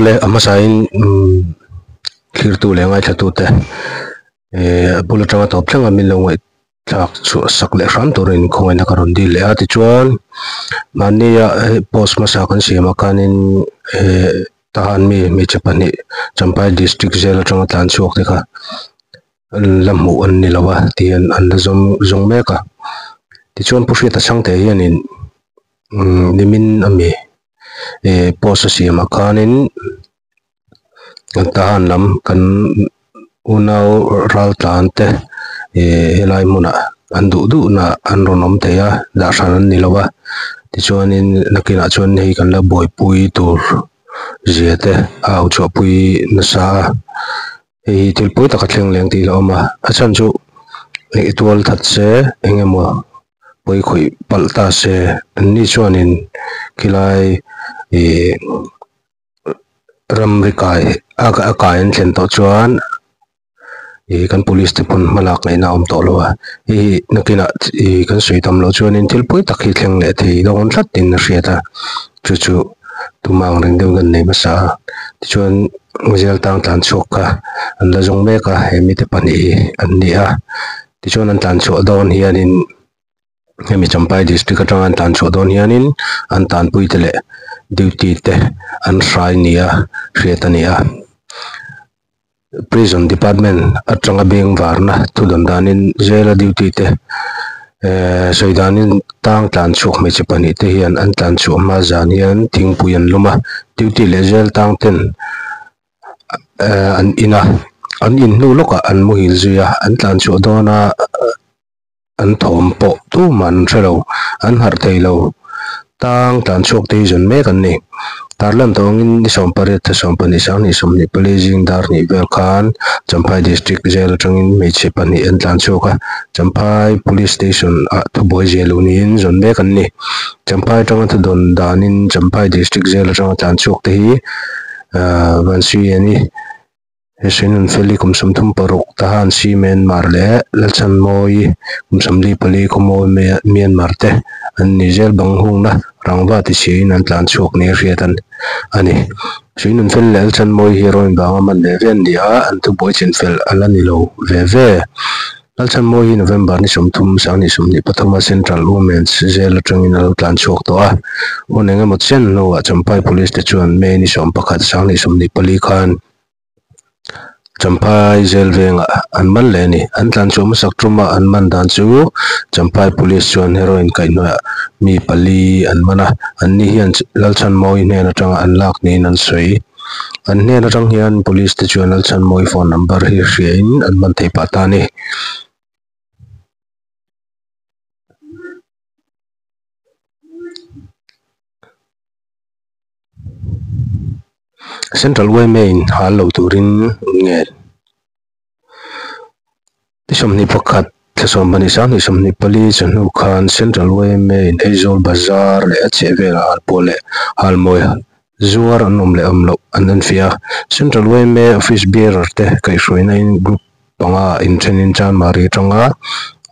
Awle a hmasain thlirtu leh ngaithlatute a bul atanga tawp thleng a min lo ngaihthlak chhuah sak leh hram turin khawngaihna ka rawn dil leh a. Tichuan mahnia post hmasa kan siamah khanin Tahan mi hmeichhe pahnih Champhai District jail atanga tlan chhuak te kha la hmuh an ni lo a tihian an la zawng zawng mek a. Tichuan Pu Hriata Chhangte hianin umm nimin ami ih post a siamah khanin Tahan lam kan unau ral tlan te ih helai hmunah an duh duh na an rawn awm thei a dah hran an ni lo a tichuanin nakinah chuan hei kan la buaipui tur zia te a au chhuahpui nasa a hei hi thil pawi tak a thleng leng tih a awm a a chhan chu i tual that se eng emaw pawi khawih palh ta se an ni chuanin khilai ih. Ramri kai a kai an thlen tawh chuan ih kan police te pawn hma lak ngaihna a awm tawh lo a hei hi nakinah ih kan sawi tam loh chuanin thil pawi tak hi thleng leh thei dawn tlat in a hriat a chu chu tumah ang reng deuhin kan nei hmasa a tichuan zel tang tlan chhuak kha an la zawng mek a he mite pahnih hi an ni a tichuan an tlan chhuah dawn hianin. Hemi Champhai District atanga an tan chhuah dawn hianin an tanpuite leh duty te an hrai nia hriat a ni a. Prison Department atanga beng varna thu dawn danin jail a duty te eh sawi danin tang tlan chhuak hmeichhe pahnih te hian an tlan chhuah hma zan hian thingpui an lum a, duty leh jail tang ten eh an in a, an in hnu lawkah an muhil zui a, an tlan chhuah dawn a. An thawm pawh tumah an hre lo, an harh thei lo. Tang tlan chhuak te hi zawn mek an ni. Tarlan tawngin ni 18 thla 12 sanghnih 24 zing dar hnih vel khan Champhai District Jail atangin hmeichhe pahnih an tlan chhuak a, Champhai Police Station ah thubuai zia lo niin zawn mek an ni. Champhai atanga thudawn danin Champhai District Jail atanga tlan chhuak te hi Vansui a ni. Hriain Feli kum 36, Tahan Si Myanmar leh Lalchhanmawi kum 44 Khawmawi Myanmar te an ni zel bang hungna rangva ti chiin an tlan chhuak ni a hriat a ni. Hriain Feli leh Lalchhanmawi hi Roin vanga man ve ve an ni a, an thubuai chinfel a la ni lo ve ve. Lalchhanmawi hi November ni 30, 2023 a Central Women's Jail atangin a lo tlan chhuak tawh a, hun engemaw chen hnuah Champhai Police te chuan May ni 11, 2024 khan Champhai zel vengah an man leh a ni. An tlan chhuah hmasak tuma an man dan chu Champhai Police chuan heroin kaihhnawihah mi pali an man a, anni hian Lalchhanmawi hnen atanga an lak niin an sawi. An hnen atang hian Police te chuan Lalchhanmawi phone number hi hriain an man thei pah ta a ni. Central yma in hal lo turin nge ni 21 thla 12 sanghnih 24 chawhnu khan Central yma in Aizawl bazar leh a chheh velah hal pawh leh halmawi zuar an awm leh awm loh an enfiah a. Central yma office bearer te kaihhruaina in group Panga inthenin Chanmari atanga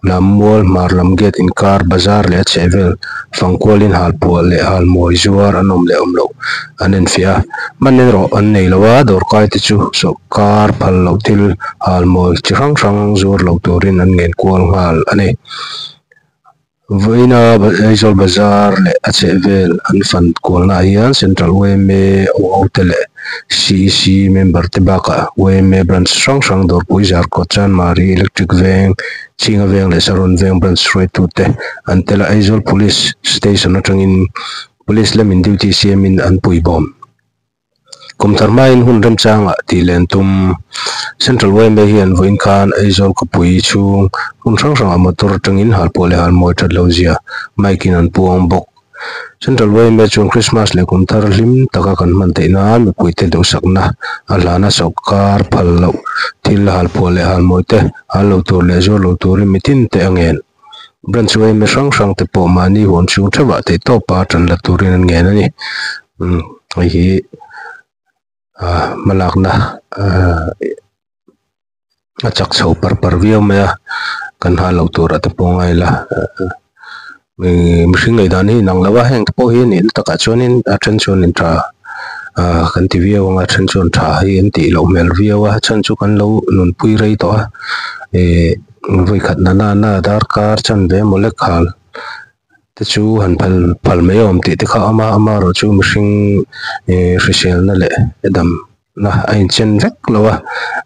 Lammual hmar lam gate inkar bazar leh a chhehvel fangkualin halpuah leh halmawi zuar an awm leh awm loh an enfiah a. Hman erawh an nei lo a, dawrkai te chu sawrkar phal loh thil halmawi chi hrang hrang zuar lo turin an ngen kual nghal a ni. Vawiina Aizawl Bazar leh a chhehvel an fan kualnaah hian Central yma OO te leh CEC member te bakah yma branch hrang hrang Dawrpui Zarkawt Chanmari Electric Veng Chhinga Veng leh Saron Veng branch hruaitute an tel a Aizawl Police Station atangin Police lamin duty siamin an puibawm. Kum thar hmain hun remchangah tih len tum. Central yma hian vawiin khan Aizawl khawpui chhung hmun hrang hrangah motor atangin halpuah leh halmawi that lo zia mic in an puang bawk. Central yma chuan Christmas leh kum thar hlim taka kan hman theih nan mipuite duhsakna a hlana sawrkar phal loh thil halpuah leh halmawi te hal lo tur leh zuar lo turin mitin te a ngen. Branch yma hrang hrang te pawh mahni huan chhung theuhah theihtawpa tan la turin an ngen a ni. Umm hei hi ah hmalakna ah a chak chho par par viau mai a kan hal loh tur ah te pawh a ngai la mihring ngaihdan hi inang lo a heng te pawh hi a nihna takah chuanin a then chuanin tha. Ahh kan ti viau ang a then chuan tha hi an tih loh hmel viau a chhan chu kan lo nunpui rei tawh a ihh vawikhat na nana darkar chanve emaw lek hal te chu han phal phal mai awm tih te kha a awm a amaherawh chu mihring ihh hriselna leh dam na a inchen vek lo a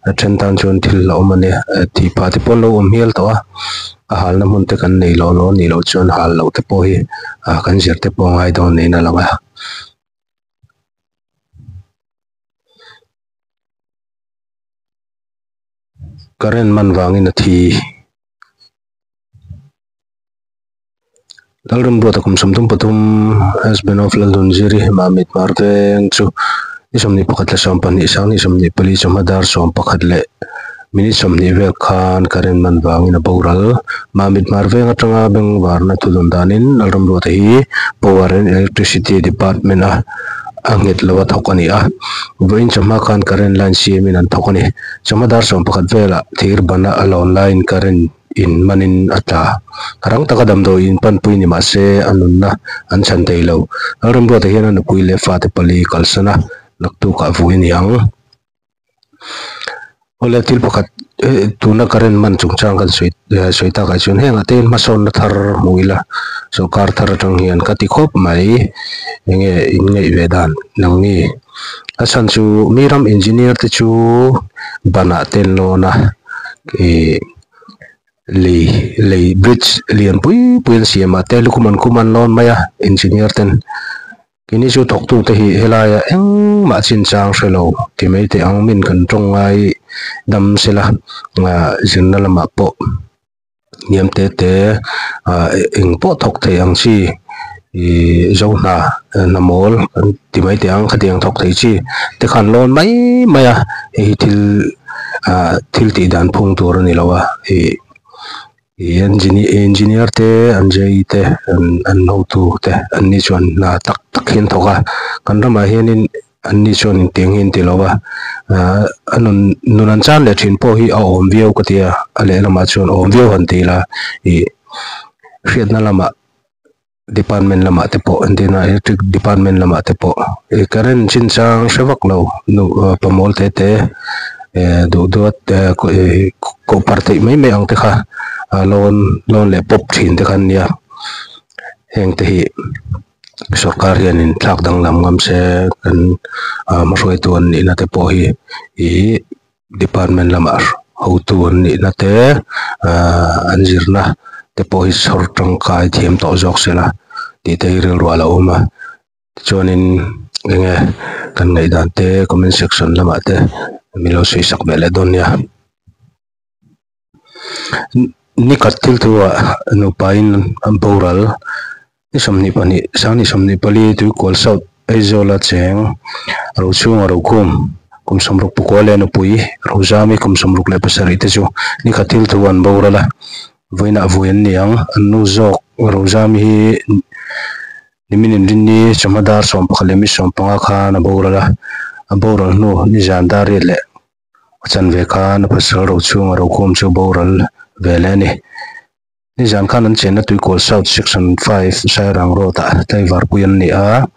a then tan chuan thil a awm a nia tih pah te pawh an lo awm hial tawh a a halna hmun te kan nei lo lo a nih loh chuan hal loh te pawh hi ah kan zir te pawh a ngai dawn niin a lang a. Current man vangin a thi. Lalremruata kum 33 husband of Lalhunziri Mamit Marveng chu ni 21 leh 12 sang ni 24 chawhma dar 11 leh minute 20 vel khan current man vangin a boral. Mamit Marveng atanga bengvarna thu dawn danin Lalremruata hi Power and Electricity Department a a nghet lo a thawk a ni a. Vawiin chawhma khan current line siamin an thawk a ni. Chawhma dar 11 velah thir bana a lawn laiin current in manin a tla. Rang taka damdawi in panpui ni mah se a nunna an chhan thei lo. Lalremruata hian a nupui leh fate pali kalsan a, naktukah vui a ni ang. Awle thil pakhat tuna current man chungchang kan sawi sawi takah chuan hengah te hian hmasawnna thar hmu ila sawrkar thar atang hian ka ti khawp mai enge in ngaih ve dan nangni a chhan chu mi ram engineer te chu banah te an lawn a ih Lei lei bridge lian pui pui an siam a te lukhum an khum an lawn mai a engineer ten keini chu thawktu te hi helaia engmah chinchang hre lo ti mai teh ang min kan tawng ngai dam sela ah zirna lamah pawh hniam te te ah eng pawh thawk thei ang chi ih zo hna hna mawl kan ti mai teh ang khatiang thawk thei chi te khan lawn mai mai a hei hi thil ah thil tih dan phung tur a ni lo a ih ih engineer te an J E te an an hotu te an ni chuan hna tak tak hi an thawk a kan ramah hianin an ni chuan engtiang hi an ti lo a ah a nun nun an chan leh thin pawh hi a awm viau ka ti a a lehlamah chuan awm viau han ti ila ih hriatna lamah. Department lamah te pawh entirna electric department lamah te pawh ih current chinchang hre vak lo nu pamawl te te eh duh duat eh koh par theih mai mai ang te kha a lawn lawn leh pawp thin te kha an nia heng te hi sorkar hianin thlak danglam ngam se kan ah hmahruaitu an nihna te pawh hi ih department lamah hotu an nihna te ahh an zirna te pawh hi chhawr tangkai thiam tawh zawk sela tih te hi rilru a lo awm a tichuanin enge kan ngaihdan te comment section lamah te min lo sawi sak ve leh dawn nia. Nikhat thil thu ah nupa in an boral ni 22 sang ni 24 Tuikual South Aizawl a cheng Rochhunga Rokhum kum 64 leh nupui Rozami kum 67 te chu nikhat thil thu an boral a vawiinah vui an ni ang an nu zawk Rozami hi nimin inrinni chawhma dar 11 leh mi 15 khan a boral a a boral hnu nizan dar riat leh A chanve khan a pasal ro chhunga rokhawm chu boral ve leh a ni. Nizan khan an chenna Tuikawl South Section 5 Sairang Road ah tlaivar pui an ni a,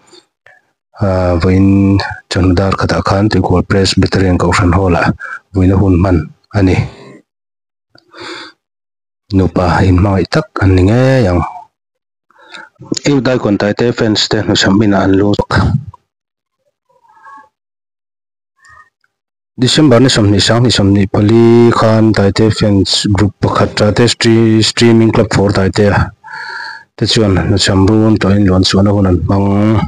vawiin chawhnu dar khatah khan Tuikawl Presbyterian Kohhran Hall ah vuina hun hman a ni. Nupa inhmangaih tak an ni ngei ang. Eu Daikawn Taite fans te hnuchham inah an lut. December ni 20 sang ni 24 khan Taite fans group pakhat Tate Streaming Club for Taite te chuan hnuchham run tawhin luan chhuahna hun an hmang.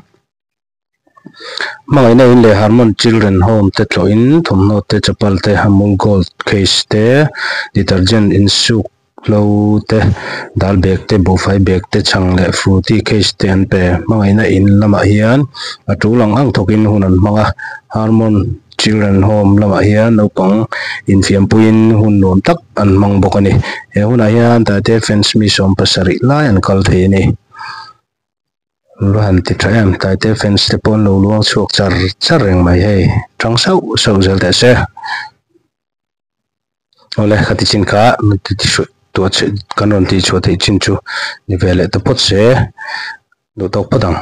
Hmangaihna in leh Harmon Children Home te tlawhin thawmhnaw te, chapal te, Amul Gold case te, detergent insuk Hlo te, dal bag te, buhfai bag te, chhang leh fruity case te an pe. Hmangaihna in lamah hian a tul ang ang thawkin hun an hmang a, Harmon Children Home lamah hian naupang infiampuiin hun nuam tak an hmang bawk a ni. He hunah hian Tate fans mi 70 lai an kal thei a ni. Va han ti tha em, Taite fans te pawh an lo luang chhuak char char reng mai hei, tang sauh sauh zel teh se. Awle ka ti chin kha kan rawn tih chhuah theih chin chu ni ve leh ta phawt se, duh tawk phawt ang.